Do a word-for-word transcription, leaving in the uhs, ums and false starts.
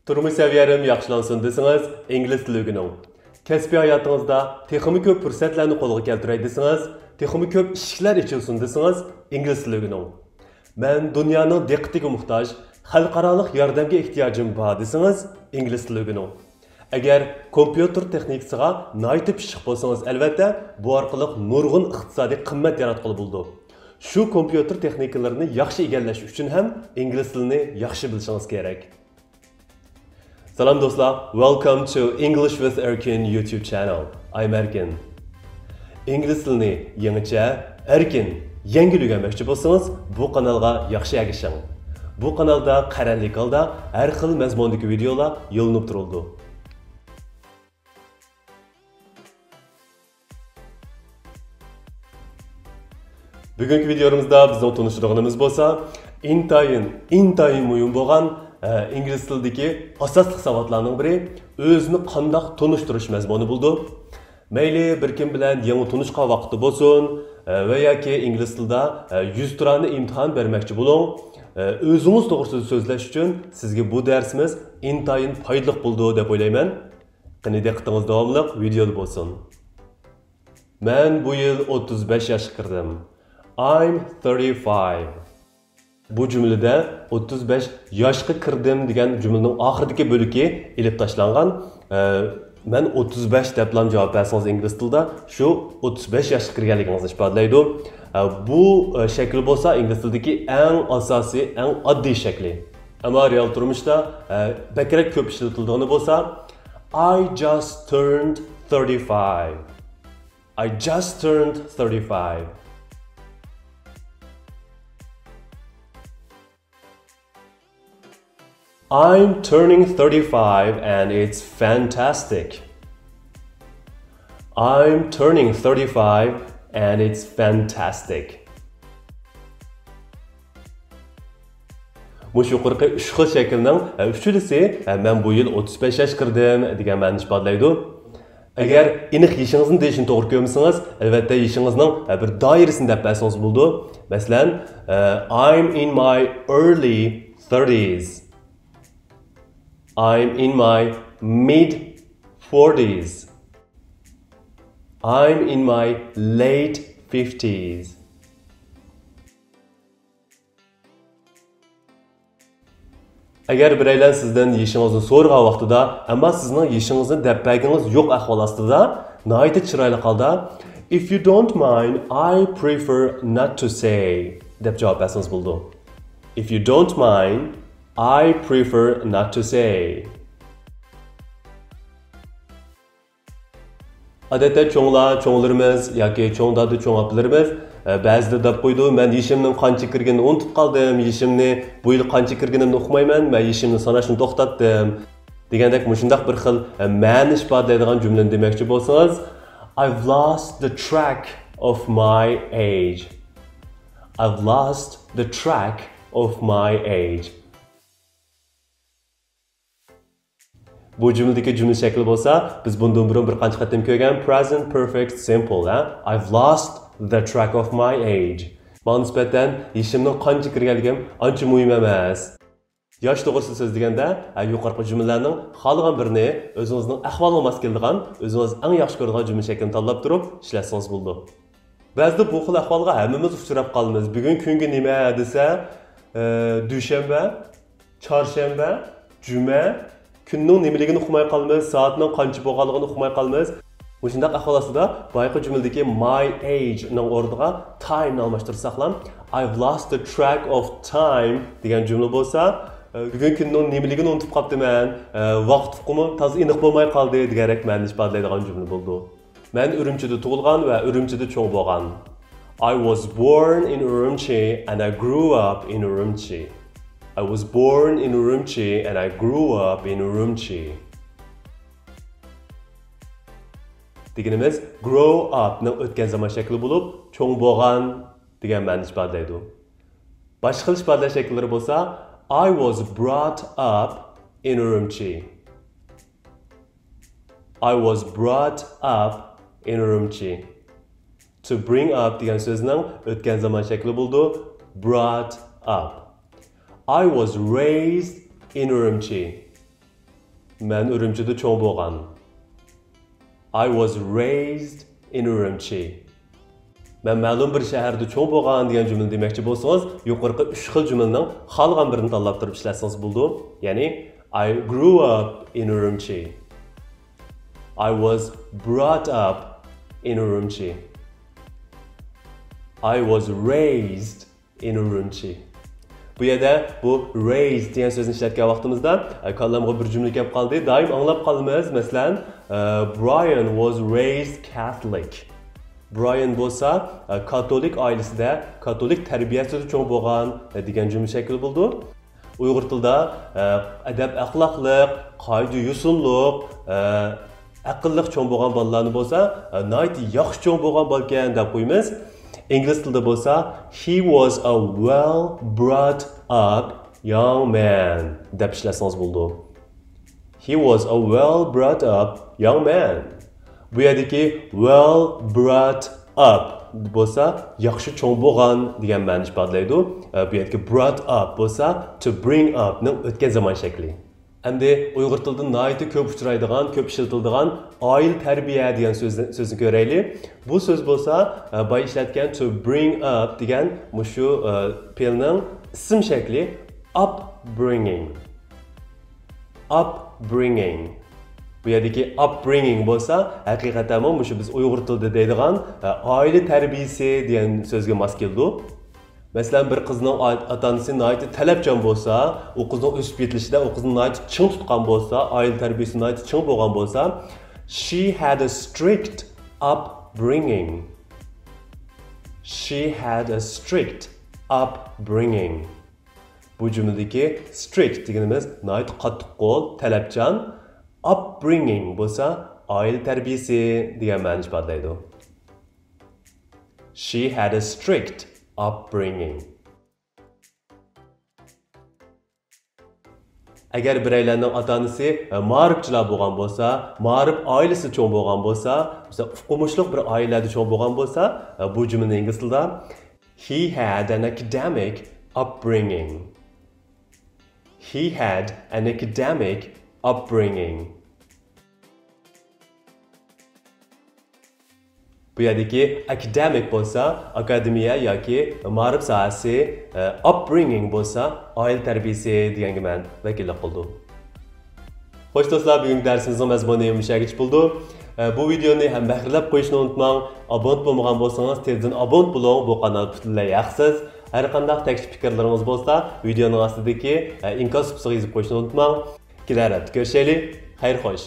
تۇرمۇش سەۋىيەم ياخشىلانسۇن دېسىڭىز، ئىنگلىز تىلى ئۆگىنىڭ. كەسپىي ھاياتىڭىزدا تېخىمۇ كۆپ پۇرسەتلەرنى قولغا كەلتۈرەي دېسىڭىز، تېخىمۇ كۆپ ئىشىكلەر ئېچىلسۇن دېسىڭىز، ئىنگلىز تىلى ئۆگىنىڭ. مەن دۇنيانىڭ دىققىتىگە موھتاج، خەلقئارالىق ياردەمگە ئېھتىياجىم بار دېسىڭىز، ئىنگلىز تىلى ئۆگىنىڭ. ئەگەر كومپيۇتېر تېخنىكىسىغا ناھايىتى پىششىق بولسىڭىز، ئەلۋەتتە، بۇ ئارقىلىق نۇرغۇن ئىقتىسادىي قىممەت ياراتقىلى بولىدۇ. شۇ كومپيۇتېر تېخنىكىلىرىنى ياخشى ئىگىلەش ئۈچۈن ھەم ئىنگلىز تىلىنى ياخشى بىلىشىڭىز كېرەك. سالام دوستلار، Welcome to English with Erkin YouTube channel. I'm Erkin. ئىنگلىز تىلىنى يېڭىچە، ئەركىن، يەڭگىل ئۆگەنمەكچى بولسىڭىز، بۇ قانالغا ياخشى ئەگىشىڭ. بۇ قانالدا قەرەللىك ھالدا ھەر خىل مەزمۇندىكى ۋىدېئولار يوللىنىپ تۇرۇلىدۇ. بۈگۈنكى ۋىدېئومىزدا بىزنىڭ تونۇشىدىغىنىمىز بولسا، ئىنتايىن، ئىنتايىن مۇھىم بولغان، ئە، ئىنگلىز تىلىدىكى ئاساسلىق ساۋاتلارنىڭ بىرى، ئۆزىنى قانداق تونۇشتۇرۇش مەزمۇنى بولىدۇ. مەيلى بىر كىم بىلەن يېڭى تونۇشقان ۋاقىتتا بولسۇن، ئە، ۋە ياكى ئىنگلىز تىلىدا، ئە، يۈزتۇرانە ئىمتىھان بەرمەكچى بولۇڭ. ئە، ئۆزىڭىز توغرىسىدا سۆزلەش ئۈچۈن سىزگە بۇ دەرسىمىز ئىنتايىن پايدىلىق بولىدۇ دەپ ئويلايمەن. قېنى، دىققىتىڭىز داۋاملىق ۋىدېئودا بولسۇن. مەن بۇ يىل ئوتتۇز بەش ياشقا كىردىم. I'm thirty-five. بۇ جۈملىدە ئوتتۇز بەش ياشقا كىردىم دېگەن جۈملىنىڭ ئاخىرىدىكى بۆلىكى ئېلىپ تاشلانغان. ئە، مەن ئوتتۇز بەش دەپلام جاۋاب بەرسىڭىز ئىنگلىز تىلىدا، شۇ ئوتتۇز بەش ياشقا كىرگەنلىكىڭىزنى ئىپادىلەيدۇ. ئە، بۇ، ئە، شەكىل بولسا ئىنگلىز تىلىدىكى ئەڭ ئاساسىي، ئەڭ ئاددىي شەكلى. ئەمما رېئال تۇرمۇشتا، ئە، بەكرەك كۆپ ئىشلىتىلىدىغىنى بولسا، I just turned thirty-five. I just turned thirty-five. I'm turning thirty-five and it's fantastic. I'm turning thirty-five and it's fantastic. مۇشۇ يۇقىرىقى ئۈچ خىل شەكىلنىڭ، ئە، ئۈچىلىسى، ئە، مەن بۇ يىل ئوتتۇز بەش ياشقا كىردىم دېگەن مەنىنى ئىپادىلەيدۇ. ئەگەر ئېنىق يېشىڭىزنى دېيىشنى توغرا كۆرمىسىڭىز، ئەلۋەتتە يېشىڭىزنىڭ، ئە، بىر دائىرىسىنى دەپ بەرسىڭىز بولىدۇ. مەسىلەن، ئە، I'm in my early thirties. I'm in my mid forties. I'm in my late fifties. ئەگەر بىرەيلەن سىزدىن يېشىڭىزنى سورىغان ۋاقتىدا، ئەمما سىزنىڭ يېشىڭىزنى دەپ بەرگىڭىز يوق ئەھۋال ئاستىدا، ناھايىتى چىرايلىق ھالدا، "If you don't mind, I prefer not to say" دەپ جاۋاب بەرسىڭىز بولىدۇ. "If you don't mind, I prefer not to say." ئادەتتە چوڭلار، چوڭلىرىمىز ياكى چوڭ دادا، چوڭ ئاپىلىرىمىز، ئە، بەزىدە دەپ قويىدۇ، مەن يېشىمنىڭ قانچە كىرگىنىنى ئۇنتۇپ قالدىم، يېشىمنى بۇ يىل قانچە كىرگىنىمنى ئۇقمايمەن، مەن يېشىمنى ساناشنى توختاتتىم دېگەندەك مۇشۇنداق بىر خىل، ئە، مەنە ئىپادىلەيدىغان جۈملىنى دېمەكچى بولسىڭىز، I've lost the track of my age. I've lost the track of my age. بۇ جۈملىدىكى جۈملە شەكلى بولسا، بىز بۇندىن بۇرۇن بىر قانچە قېتىم كۆرگەن present perfect simple، ھە؟ I've lost the track of my age. ماڭا نىسبەتەن يېشىمنىڭ قانچە كىرگەنلىكىم ئانچە مۇھىم ئەمەس. ياش توغرىسىدا سۆزلىگەندە، ھە، يۇقىرىقى جۈملىلەرنىڭ خالىغان بىرىنى، ئۆزىڭىزنىڭ ئەھۋالىغا ماس كېلىدىغان، ئۆزىڭىز ئەڭ ياخشى كۆرىدىغان جۈملە شەكلىنى تاللاپ تۇرۇپ ئىشلەتسىڭىز بولىدۇ. بەزىدە بۇ خىل ئەھۋالغا ھەممىمىز ئۇچراپ قالىمىز. بۈگۈن كۈنگە نېمە دېسە، ئە، دۈشەنبە، چارشەنبە، جۈمە، كۈننىڭ نېمىلىكىنى ئۇقماي قالىمىز، سائەتنىڭ قانچە بولغانلىقىنى ئۇقماي قالىمىز. مۇشۇنداق ئەھۋال ئاستىدا بايىقى جۈملىدىكى my age نىڭ ئورنىغا time نى ئالماشتۇرساقلا، I've lost the track of time دېگەن جۈملە بولسا، ئە، بۈگۈن كۈننىڭ نېمىلىكىنى ئۇنتۇپ قاپتىمەن، ئە، ۋاقىت ئۇقۇمۇم تازا ئېنىق بولماي قالدى دېگەندەك مەنىنى ئىپادىلەيدىغان جۈملە بولىدۇ. مەن ئۈرۈمچىدە تۇغۇلغان ۋە ئۈرۈمچىدە چوڭ بولغان. I was born in Urumqi and I grew up in Urumqi. I was born in Urumqi and I grew up in Urumqi. دېگىنىمىز grow up نىڭ ئۆتكەن زامان شەكلى بولۇپ، چوڭ بولغان دېگەن مەنىنى ئىپادىلەيدۇ. باشقا خىل ئىپادىلەش شەكىللىرى بولسا، I was brought up in Urumqi. I was brought up in Urumqi. To bring up دېگەن سۆزنىڭ ئۆتكەن زامان شەكلى بولىدۇ. Brought up. I was raised in Urumqi. مەن ئۈرۈمچىدە چوڭ بولغان. I was raised in Urumqi. مەن مەلۇم بىر شەھەردە چوڭ بولغان دېگەن جۈملىنى دېمەكچى بولسىڭىز، يۇقىرىقى ئۈچ خىل جۈملىنىڭ خالىغان بىرىنى تاللاپ تۇرۇپ ئىشلەتسىڭىز بولىدۇ. يەنى، I grew up in Urumqi. I was brought up in Urumqi. I was raised in Urumqi. بۇ يەردە بۇ raised دېگەن سۆزنى ئىشلەتكەن ۋاقتىمىزدا، ئە، كاللامغا بىر جۈملە كەپ قالدى. دائىم ئاڭلاپ قالىمىز. مەسىلەن، ئە، Brian was raised Catholic. برايان بولسا، ئە، كاتولىك ئائىلىسىدە، كاتولىك تەربىيەسىدە چوڭ بولغان، ئە، دېگەن جۈملە شەكلى بولىدۇ. ئۇيغۇر تىلىدا، ئە، ئەدەپ-ئەخلاقلىق، قائىدە-يوسۇنلۇق، ئە، ئەقىللىق چوڭ بولغان بالىلارنى بولسا، ئە، ناھايىتى ياخشى چوڭ بولغان بالىكەن دەپ قويىمىز. ئىنگلىز تىلىدا بولسا، he was a well brought up young man دەپ ئىشلەتسىڭىز بولىدۇ. He was a well brought up young man. بۇ يەردىكى well brought up بولسا ياخشى چوڭ بولغان دېگەن مەنىنى ئىپادىلەيدۇ. ئە، بۇ يەردىكى brought up بولسا to bring up نىڭ ئۆتكەن زامان شەكلى. ئەمدى ئۇيغۇر تىلىدا ناھايىتى كۆپ ئۇچرايدىغان، كۆپ ئىشلىتىلىدىغان ئائىلە تەربىيە دېگەن سۆزنى، سۆزنى كۆرەيلى. بۇ سۆز بولسا، ئە، بايا ئىشلەتكەن to bring up دېگەن مۇشۇ، ئە، پېئىلنىڭ ئىسىم شەكلى، upbringing. Upbringing. بۇ يەردىكى upbringing بولسا، ھەقىقەتەنمۇ مۇشۇ بىز ئۇيغۇر تىلىدا دەيدىغان، ئە، ئائىلە تەربىيىسى دېگەن سۆزگە ماس كېلىدۇ. مەسىلەن، بىر قىزنىڭ ئا-، ئاتا-ئانىسى ناھايىتى تەلەپچان بولسا، ئۇ قىزنىڭ ئۆسۈپ يېتىلىشىدە ئۇ قىزنى ناھايىتى چىڭ تۇتقان بولسا، ئائىلە تەربىيىسى ناھايىتى چىڭ بولغان بولسا، she had a strict upbringing. She had a strict upbringing. بۇ جۈملىدىكى strict دېگىنىمىز ناھايىتى قاتتىق قول، تەلەپچان. Upbringing بولسا ئائىلە تەربىيىسى دېگەن مەنىنى ئىپادىلەيدۇ. She had a strict upbringing. ئەگەر بىرەيلەننىڭ ئاتا-ئانىسى، ئە، مائارىپچىلار بولغان بولسا، مائارىپ ئائىلىسىدە چوڭ بولغان بولسا، مەسىلەن، ئوقۇمۇشلۇق بىر ئائىلىلەردە چوڭ بولغان بولسا، ئە، بۇ جۈملىنى ئىنگلىز تىلىدا، he had an academic upbringing. He had an academic upbringing. بۇ يەردىكى ئاكادېمىك بولسا ئاكادېمىيە ياكى مائارىپ ساھەسى، ئە، ئاپبرىڭگىڭ بولسا ئائىلە تەربىيىسى دېگەنگە مەن ۋەكىللىك قىلىدۇ. خوش دوستلار، بۈگۈنكى دەرسىمىزنىڭ مەزمۇنى مۇشۇ يەرگىچە بولىدۇ. ئە، بۇ ۋىدېئونى ھەممە خىرلەپ قويۇشنى ئۇنتۇماڭ. ئابونېنت بولمىغان بولسىڭىز تېزدىن ئابونېنت بولۇڭ، بۇ قانال پۈتۈنلەي ھەقسىز. ھەر قانداق تەكلىپ پىكىرلىرىڭىز بولسا ۋىدېئونىڭ ئاستىدىكى، ئە، ئىنكاس قۇتىسىغا يېزىپ قويۇشنى ئۇنتۇماڭ. كېلەر ھەپتە كۆرۈشەيلى. خەير خوش.